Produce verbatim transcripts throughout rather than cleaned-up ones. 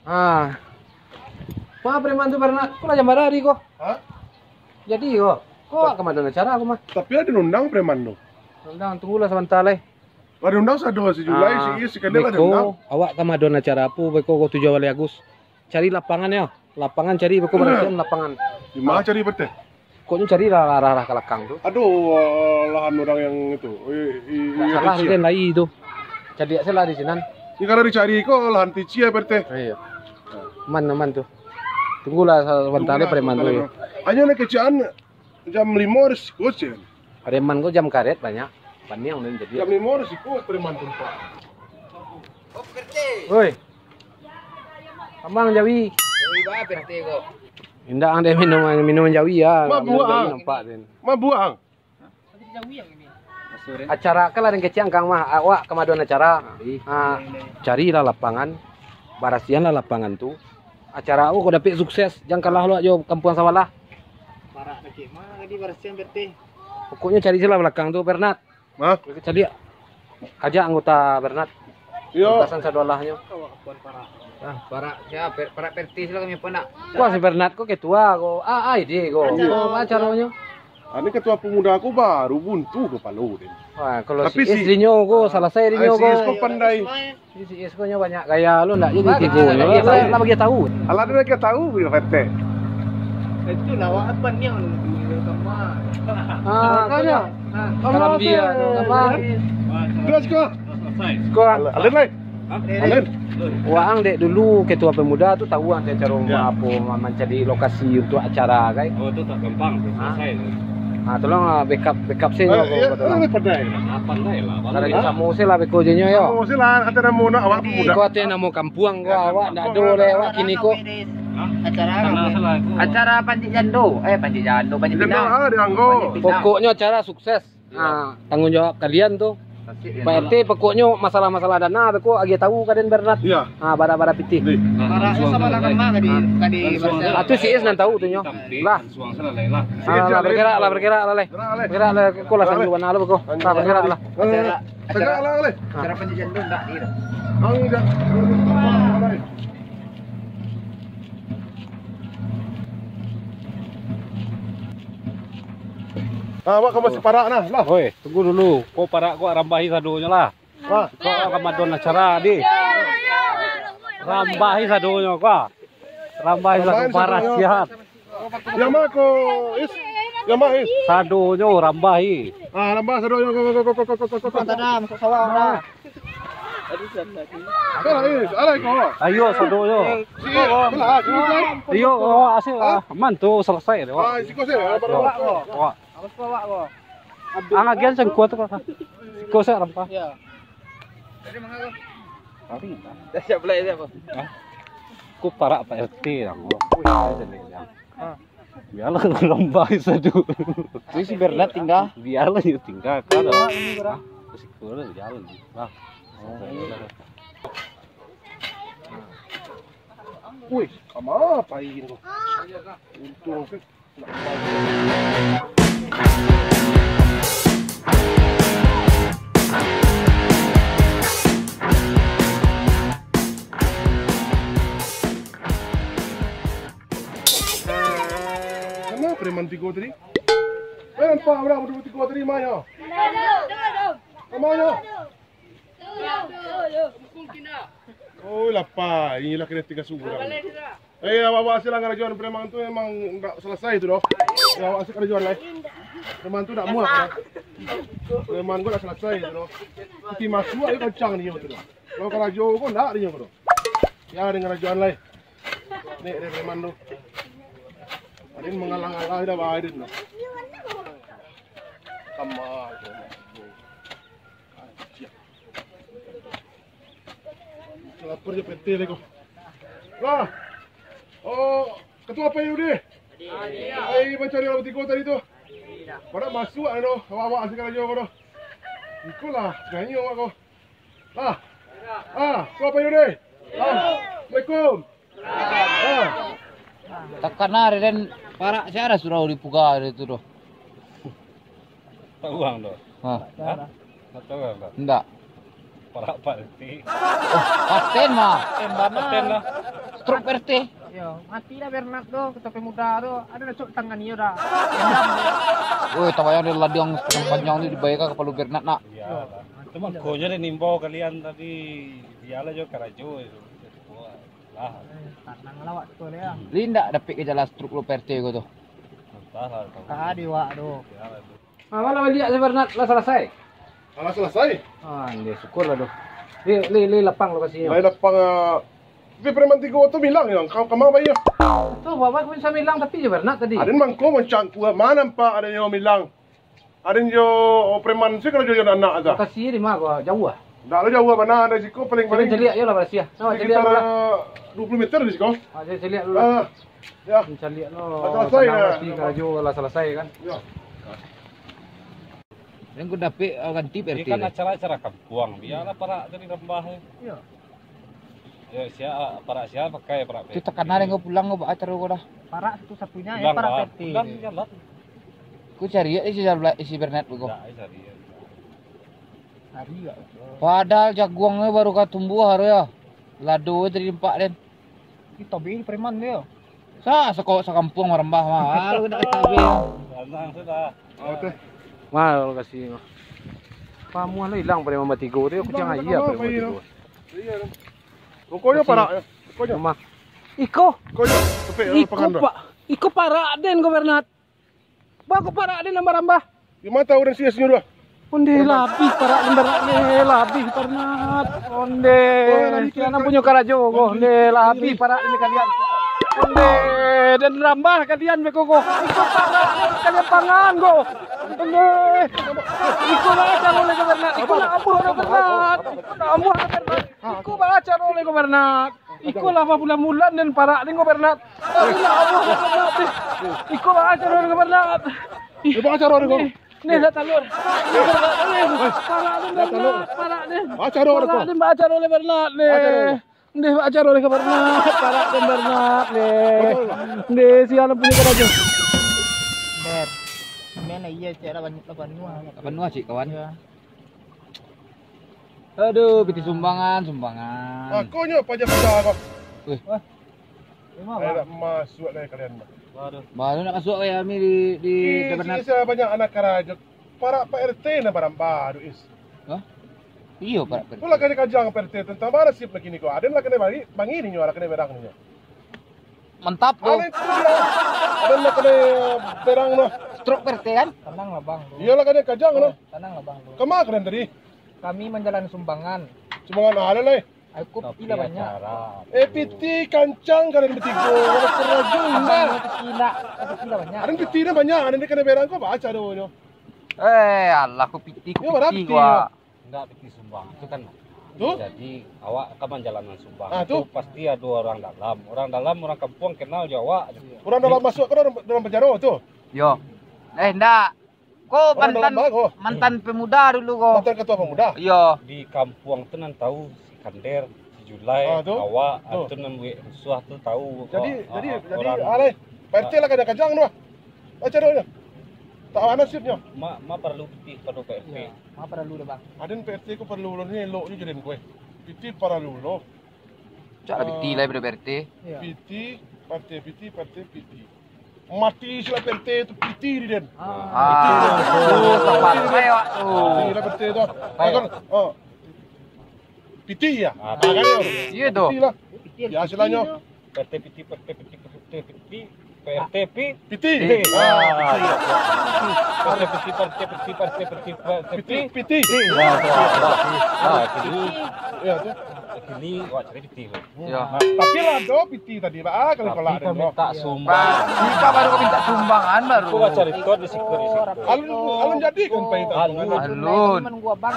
Ah. Ma preman tu, Bernat? Ko lah jam bara hari ko? Hah? Jadi ko. Ko ka mano acara ko mah? Tapi ado undang preman tu. Undang, tunggulah sabanta lai. Ado undang sado si Julai, ah, si Is, si Kadel ado undang. Awak ka mano acara apo beko ko tujuah baleh Agus? Cari lapangan yo. Lapangan cari beko barasiahan lapangan. Di ma cari, Pak R T? Pokoknyo carilah arah-arah ka lakang tu. Ado lahan urang yang itu. I, i, i, salah kecil. Den lai tu. Cadiak se lah di sinan. Ni kalau dicari ko lahan kecil, Pak R T. Iyo. Aman, aman tu. Tunggulah sabanta lai preman tu. Hanyo nak kecaan jam limo risiko se. Preman ko jam karet banyak. Paniang den jadi. Jam limo risiko preman tu, Pak. Oi. Amang jawi. Jawi ba, Pak R T ko? Indak, ang dek minum, minum jawi ya. Mabuak, ang. Nampak den. Mabuak, ang. Acara kan lah den kecek angkang mah, awak ka mano acara. Ah, carilah lapangan, barasiahanlah lapangan tu. Acara awak ko dapek sukses, jan kalah lo jo kampuang sabalah. Parak dakek mah tadi barasiahan, Pak R T. Pokoknyo cari se lah balakang tu, Bernat. Hah? Cari kajak anggota Bernat. Iyo. Batasan sadolahnyo. Ah, parak sia? Per-, parak Pak R T sila kami pun nak. Wah, si Bernat ko ketua ko. Ah, ah, ide ko. Acara. Ko acaronyo. Ah, ni ketua pemuda ko baru buntu kapalo den. Wah, kalau tapi si Is dinyo ko, salasai dinyo ko. Si Is ko pandai. Si Is ko nyo banyak gaya lo, ndak jadi tigo nyo. Lah, lah bagi tahu. Alah, dia bagi tahu, Pak R T. Itu lawak apa ni yang lu sama? Ah, makonyo. Karambia tu, apa? Terus ko. Ko. Alin lai. Alin. Waang dek dulu ketua pemuda tu tahu ang caro apo ma-, mancari lokasi untuk acara, kan? Oh, tu tak gampang tu, salasai tu. Ah, tolong, ah, backup, backup se nyo ko, iyo, tolong. Pandai lah. Pandai lah, pandai. Samo se lah beko je nyo yo. Samo se lah, ado namo nak awak pemuda. Ko ado namo kampuang ko, awak ndak ado lai awak kini ko. Acara apo? Acara pancik jando. Eh, pancik jando, pancik pinang. Jando, ah, di Anggo. Pancik pinang. Pokoknyo acara sukses. Iyo. Ah, tanggung jawab kalian tu. Pak R T, pokoknyo masalah-masalah dana tu ko agiah tahu ka den Bernat. Iyo. Ah, bara-bara pitih. Bara sama lah kena tadi, tadi. Ah, tu si Is nan tahu tu nyo. Lah. Ah, lah, bergerak lah, bergerak lah, lai. Bergerak lah, ko lah sambil warna lo ko. Lah, bergerak lah. Acara, acara, acara pancik jando ndak di. Ah, awak ka masih parak nah, lah. Oi, tunggu dulu. Ko parak ko rambahi sadonyo lah. Wah. Ko ka mano acara, di. Rambahi sadonyo ko. Rambahi sadonyo. Rambahi sadonyo. Parak siap. Yang ma ko, Is? Yang ma, Is? Sadonyo rambahi. Ah, rambah sadonyo, ko, ko. Tanam, masuk sawah, nah. Alah, Is, alah, ko. Ayo, sadonyo. Si, alah, si, si. Iyo, oh, asik lah. Aman tu, salasai tu. Ah, siko se, ah, baru. Wah. Awas ko awak ko. Ang agian sangkua tu, ko. Siko se rempah. Iyo. Tadi mangga ko? Dah siap belai siap ko? Hah? Ko parak Pak R T lah, ko. Wih, dah selek dah. Ha. Bialah rambah sajo. Wih, si Bernat tingga. Bialah yo tingga. Kan. Hah? Siko lah jalan. Lah. Wih, sama apa ini tu? Untung sih. Kama preman tigo tadi? Eh, nampak urang batigo tadi, ma nyo? Kama nyo? Oi, lapa. Inilah kena tingga surang. Eh, awak-awak silang ngarajoan preman tu memang ndak salasai tu doh. Ya, awak silang ngarajoan lai. Preman tu ndak muak lah. Preman ko ndak salasai tu doh. Piti masuak je kancang dia tu doh. Kalau karajo ko ndak dia ko doh. Ya, dengan ngarajoan lai. Nek, dia preman tu. Ada yang mengalang-alang dah bahaya dia tu. Sama je. Lapor je P T deh ko. Lah. Oh, ketua P U D. Ai, macam ni orang tiga tadi tu. Pada masuk dah tu. Awak-awak sekarang je ko tu. Iko lah, sekarang ni awak ko. Lah. Ah, ketua P U D. Ah, Assalamualaikum. Takana ari den parak sia surau dipuga ari tu doh. Tahu urang tu? Hah? Hah? Tahu urang tu? Ndak. Parak Pak Leti. Oh, paten mah. Paten lah. Truk P R T. Yo, mati dah Bernard tu, ketua pemuda tu. Ada dah cok tangan dia dah. Woi, tabayang dia ladiang sepanjang-panjang tu dibayar ka kapalo Bernard nak. Iyalah. Cuma ko je dia nimbau kalian tadi, bialah jo karajo itu. Lah. Eh, tanang lah waktu dia. Li ndak dapik gejala stroke lo P R T ko tu. Entahlah, tahu. Tadi wak tu. Bialah tu. Ah, malah baliak si Bernard, lah salasai? Alah salasai. Ah, nde, syukur lah tu. Li, li, li lapang lokasi nyo. Lai lapang, ah. Tapi preman tigo tu bilang yo, ka, kama pai yo? Tu, bapak pun sa bilang, tapi jo Bernard tadi. Aden mangko mancangkua, ma nampak aden yo bilang. Aden jo preman si karajo jo anak tu. Lokasi di ma ko, jauah ah? Ndak lah jauah bana, dari siko paling-paling Caliak yo lah, Malaysia. Nah, caliak sekitar, lah. Ah, dua puluah meter dari siko. Ah, saya caliak dulu lah. Ah, ya. Caliak lo. Lah salasai, tanang lah, si karajo lah salasai kan. Ya. Yang ku dapik, ah, ganti P R T. Ini kan acara-acara kampuang, biarlah parak tu dirambah. Iya. Ya, sia, parak sia pakai parak P R T. Tu takana dek kau pulang kau, baa caro kau dah. Parak satu-satunya, eh, pulang, parak P R T. Pulang jalan. Ku cari isi jalan, isi Bernard kau. Ndak, cari. Cari ya. Padahal jaguang ni baru ka tumbuah hari ya. Lado tadi nampak den. Kita beli preman dia. Sa, sako-, sakampuang marambah mah. Lalu nak kita beli. Tenang sudah. Oh, teh. Mah, lokasi mah. Pamuah lah hilang preman batigo tu, kuciang aia preman batigo. Iya. Pokoknya parak ya. Pokoknya. Mah. Iko. Pokoknya. Iko, Pak. Iko parak den ko Bernard. Baa ko parak den nambah-nambah. Di mata urang sia senyum dua. Onde labiah parak den Bernard, onde labiah Bernard. Onde, kian punyo karajo ko, onde labiah parak den kalian. Onde, den rambah kalian beko ko. Iko parak den kalian pangan ko. Onde. Iko lah caro lai ko Bernard. Iko lah ambuh ko Bernard. Iko lah ambuh ko Bernard. Iko baa caro lai ko Bernard. Iko lah babulan-bulan den parak den ko Bernard. Iko baa caro lai ko Bernard. Iko baa caro lai ko. Nih, nih, dah talun. Parak den Bernard, parak den. Baa caro lai ko. Parak den baa caro lai Bernard, nih. Baa caro lai ko. Nih, baa caro lai ko Bernard. Parak den Bernard, nih. Nih, sialan punyo karajo. Ber. Main aia, cek lah banyak lah panuah. Panuah, cik, kawan. Iya. Aduh, pitih sumbangan, sumbangan. Makonyo paja-paja ko. Wih. Wah. Ayo, nak masuak lai kalian, bah. Waduh. Baru nak masuak lai kami di, di Ih, Tabernak. Sini saya banyak anak karajo. Parak Pak R T nan barambah tu, Is. Hah? Iyo, parak Pak R T. Itulah kajang Pak R T tantang bara sip lagi ni ko. Aden lah kanai bari, bangi ninyo lah kanai berang ninyo. Mantap tu. Alai tu dia. Aden lah kanai berang noh. Stroke Pak R T kan? Tenang lah, Bang, tu. Iyolah kanai kajang noh. Tenang lah, Bang, tu. Kama kalian tadi? Kami manjalan sumbangan. Sumbangan alai lai. Aku piti lah banyak. Eh, piti kancang kalian batigo. Kalau karajo indah. Piti lah, piti lah banyak. Aden piti dah banyak, aden kanai berang ko baca doh nyo. Eh, alah, ku piti, ku piti, piti gua. Ndak piti sumbang tu kan. Tu? Jadi, awak kan manjalankan sumbang. Ah, tu? Tu pasti ado urang dalam. Urang dalam, urang kampuang kenal jo awak. Urang dalam masuak ka dalam, dalam panjaro tu? Yo. Eh, ndak. Ko mantan, mantan pemuda dulu ko. Mantan ketua pemuda? Iyo. Di kampuang tu nan tahu si Kander, si Julai, awak, tu nan buek rusuah tu tahu. Jadi, jadi, jadi, alai, Pak R T lah kajang-kajang tu lah. Baca doh nyo. Tak ada nasibnyo. Ma, ma paralu pitih pado Pak R T. Iyo, ma paralu doh, Bang. Aden Pak R T ko paralu lo ni elok jo jaden ko, eh. Pitih paralu lo. Cak lah pitih lah daripada P R T. Iyo. Pitih, P R T, pitih, P R T, pitih. Mati sudah P R T tu pitih di den. Ah. Pitih di den. Oh, tempat saya waktu. Mati lah P R T tu. Baik. Kan, oh. Pitih ya? Ah, kan, yo? Iyo tu. Pitih lah. Pitih, ya, istilahnya. P R T pitih, P R T pitih, P R T pitih, P R T pi-, Pitih. Pitih. Ah, iya. P R T pitih, P R T pitih, P R T pitih, P R T pitih. Pitih, pitih. Nah, tu, tu. Nah, kini. Iya, tu. Kini awak cari pitih, tu. Iya. Nah, tapi lah ado pitih tadi, Pak. Ah, kalau tapi kolak kau minta sumbang. Kita baru kau minta sumbangan baru. Aku baca record di siku, di siku. Alun, alun jadi kan, Pak, itu. Alun. Alun. Menunggu abang.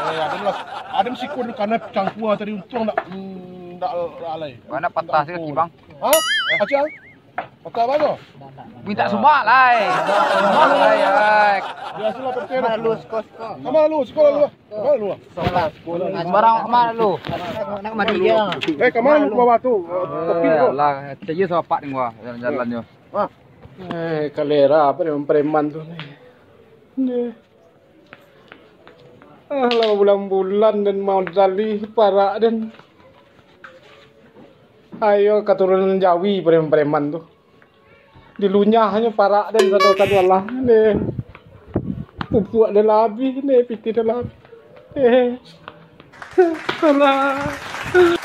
Eh, ada lah. Ada siku di kanan cangkua tadi, untung ndak, mm, ndak alai. Mana patah sih kaki, Bang? Hah? Acang? Patah apa tu? Minta sumbang lah, eh. Sumbang lah, eh. Biasalah percaya dah. Malu, siko, siko. Sama lu, siko lu. Sama lu. Sembarang kemana lu? Nak mati dia. Eh, kemana lu ke bawah tu? Tapi lu. Alah, cek je sapak ni gua jalan-jalan nyo. Ah. Eh, kalera apa dengan preman tu ni? Ni. Ah, lah bulan-bulan den modali parak den. Ayo katurunan Jawi preman-preman tu. Dilunyahnyo parak den sado-sado lah. Ni. Pupuak den lah abih, ni pitih den lah abih. Eh. Alah.